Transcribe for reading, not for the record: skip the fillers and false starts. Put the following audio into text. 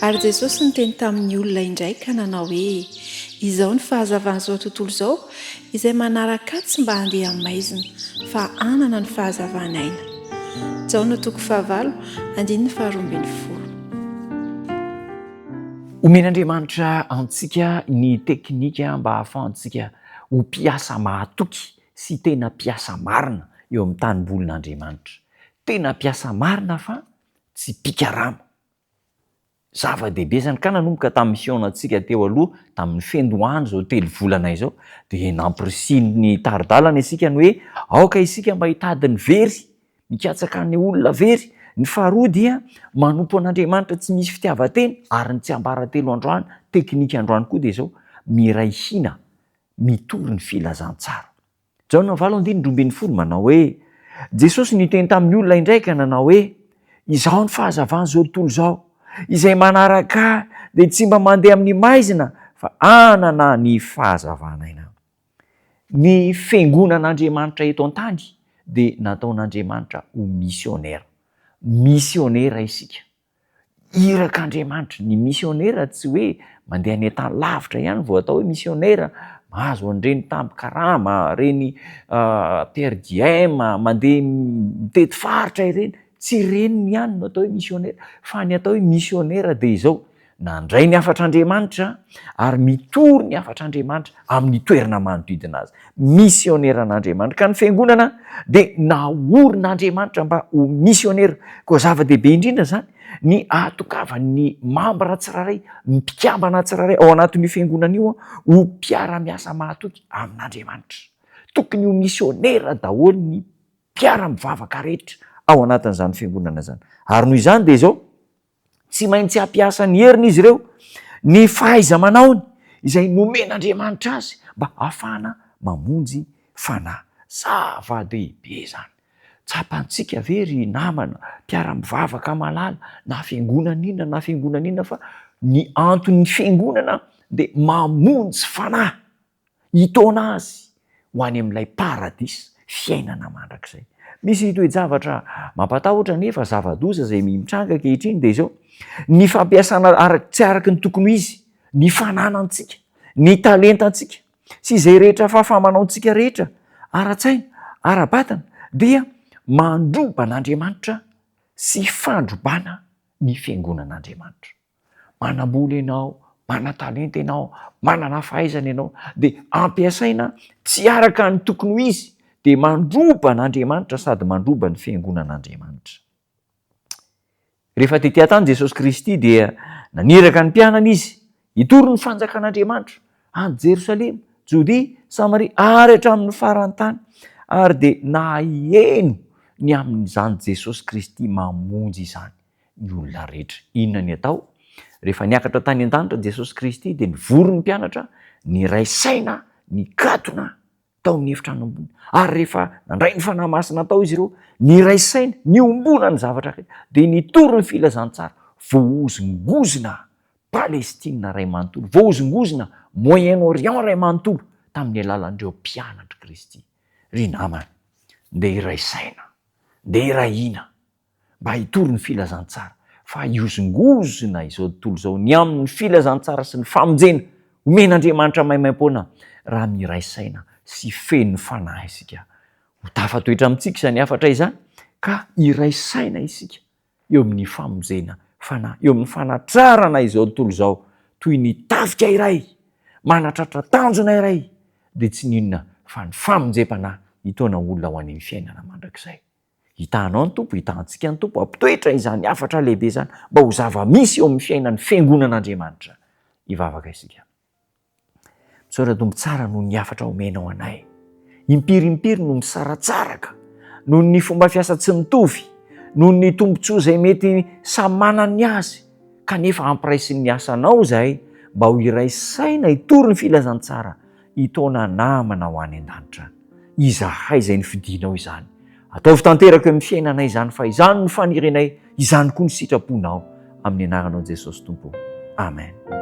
Ary Jesosy niteny tamin'ny olona indray ka nanao hoe, Izao ny fahazavan'izao tontolo izao, izay manaraka Ahy tsy mba handeha amin'ny maizina, fa hanana ny fahazavan'aina. Jaona toko fahavalo, andininy faharoambinifolo. Omen'Andriamanitra antsika ny teknika mba hahafahantsika ho mpiasa mahatoky sy tena mpiasa marina eo amin'ny tanimbolin'Andriamanitra. Tena mpiasa marina fa tsy mpikarama. Zava-dehibe izany ka nanomboka tamin'ny fihaonantsika teo aloha tamin'ny fiandohany izao telovolana izao dia nampirisihin'ny tari-dalana isika ny hoe aoka isika mba hitady ny very, mikatsaka ny olona very. Ny faharoa dia manompo an'Andriamanitra tsy misy fitiavan-tena ary ny tsiambaratelo androany, teknika androany koa dia izao, miray hina mitory ny filazantsara. Jaona 8:12 manao hoe, Jesosy niteny tamin'ny olona indray ka nanao hoe, Izaho ny fahazavan'izao tontolo izao, izay manaraka Ahy dia tsy mba mandeha amin'ny maizina fa hanana ny fahazavan'aina. Ny fiangonan'Andriamanitra eto an-tany dia nataon'Andriamanitra ho misionera. Misionera isika. Irak'Andriamanitra. Ny misionera tsy hoe mandeha any an-tany lavitra ihany vao atao hoe misionera, mahazo an'ireny tambin-karama, ireny per diem, mandeha mitety faritra ireny, tsy ireny ihany no atao hoe misionera, fa ny atao hoe misionera dia izao, nandray ny hafatr'Andriamanitra ary mitory ny hafatr'Andriamanitra amin'ny toerana manodidina azy. Misioneran'Andriamanitra. Ka ny fiangonana dia naorin'Andriamanitra mba ho misionera. Koa zava-dehibe indrindra izany ny ahatongavan'ny mambra tsirairay, ny mpikambana tsirairay ao anatin'io fiangonana io ho mpiara-miasa mahatoky amin'Andriamanitra. Tokony ho misionera daholo ny mpiara-mivavaka rehetra ao anatin'izany fiangonana izany. Ary noho izany dia izao, Tsy maintsy hampiasa ny heriny izy ireo, ny fahaiza-manaony izay nomen'Andriamanitra azy mba hahafahana mamonjy fanahy. Zava-dehibe izany. Tsapantsika ve ry namana, mpiara-mivavaka malala, na fiangonana inona na fiangonana inona fa ny anton'ny fiangonana dia mamonjy fanahy. hitaona azy ho any amin'ilay paradisa, fiainana mandrakizay. Misy toe-javatra mampatahotra anefa, zava-doza izay mitranga ankehitriny dia izao, ny fampiasana araka tsy araka ny tokony ho izy, ny fananantsika, ny talentantsika sy izay rehetra fahafaha-manaontsika rehetra ara-tsaina, ara-batana dia mandroba an'Andriamanitra sy fandrobana ny fiangonan'Andriamanitra. Manam-bola ianao, manan-talenta ianao, manana fahaizana ianao, dia ampiasaina tsy araka ny tokony ho izy, dia mandroba an'Andriamanitra sady mandroba ny fiangonan'Andriamanitra. Rehefa tetỳ an-tany Jesosy Kristy dia naniraka ny mpianany Izy hitory ny fanjakan'Andriamanitra any Jerosalema, Jodia, Samaria ary hatramin'ny faran'ny tany, ary dia naheno ny amin'izany Jesosy Kristy mamonjy izany ny olona rehetra. Inona ny atao? Rehefa niakatra tany an-danitra Jesosy Kristy dia nivory ny mpianatra, niray saina, nikatona tao amin'ny efitrano ambony. Ary rehefa nandray ny Fanahy Masina tao izy ireo, niray saina, niombona ny zavatra rehetra, dia nitory ny filazantsara, voahozongozona Palestina iray manontolo, voahozongozona Moyen-Orient iray manontolo tamin'ny alalan'ireo mpianatr'i Kristy. Ry namana, ndeha hiray saina, ndeha hiray hina, mba hitory ny filazantsara fa hihozongozona izao tontolo izao ny amin'ny filazantsara sy ny famonjena omen'Andriamanitra maimaimpoana raha miray saina sy feno fanahy isika. Ho tafatoetra amintsika izany hafatra izany ka hiray saina isika eo amin'ny famonjena fanahy, eo amin'ny fanatrarana izao tontolo izao toy ny tafika iray manatratra tanjona iray dia tsy n'inona fa ny famonjem-panahy hitaona olona ho any amin'ny fiainana mandrakizay. Hitahanao ny Tompo, hitahantsika ny Tompo, hampitoetra izany hafatra lehibe izany mba ho zava-misy eo amin'ny fiainan'ny Fiangonan'Andriamanitra. Hivavaka isika. Misaotra Tompo tsara noho ny hafatra omenao anay. Impiry impiry no misaratsaraka noho ny fomba fiasa tsy mitovy, noho ny tombontsoa izay mety samy manana ny azy, kanefa ampiraisin'ny asanao izahay mba ho iray saina hitory ny filazantsara hitaona namana ho any an-danitra. Izahay izay nofidinao izany. Ataovy tanteraka eo amin'ny fiainanay izany fa izany no fanirianay, izany koa no sitraponao. Amin'ny anaranao Jesosy Tompo. Amen.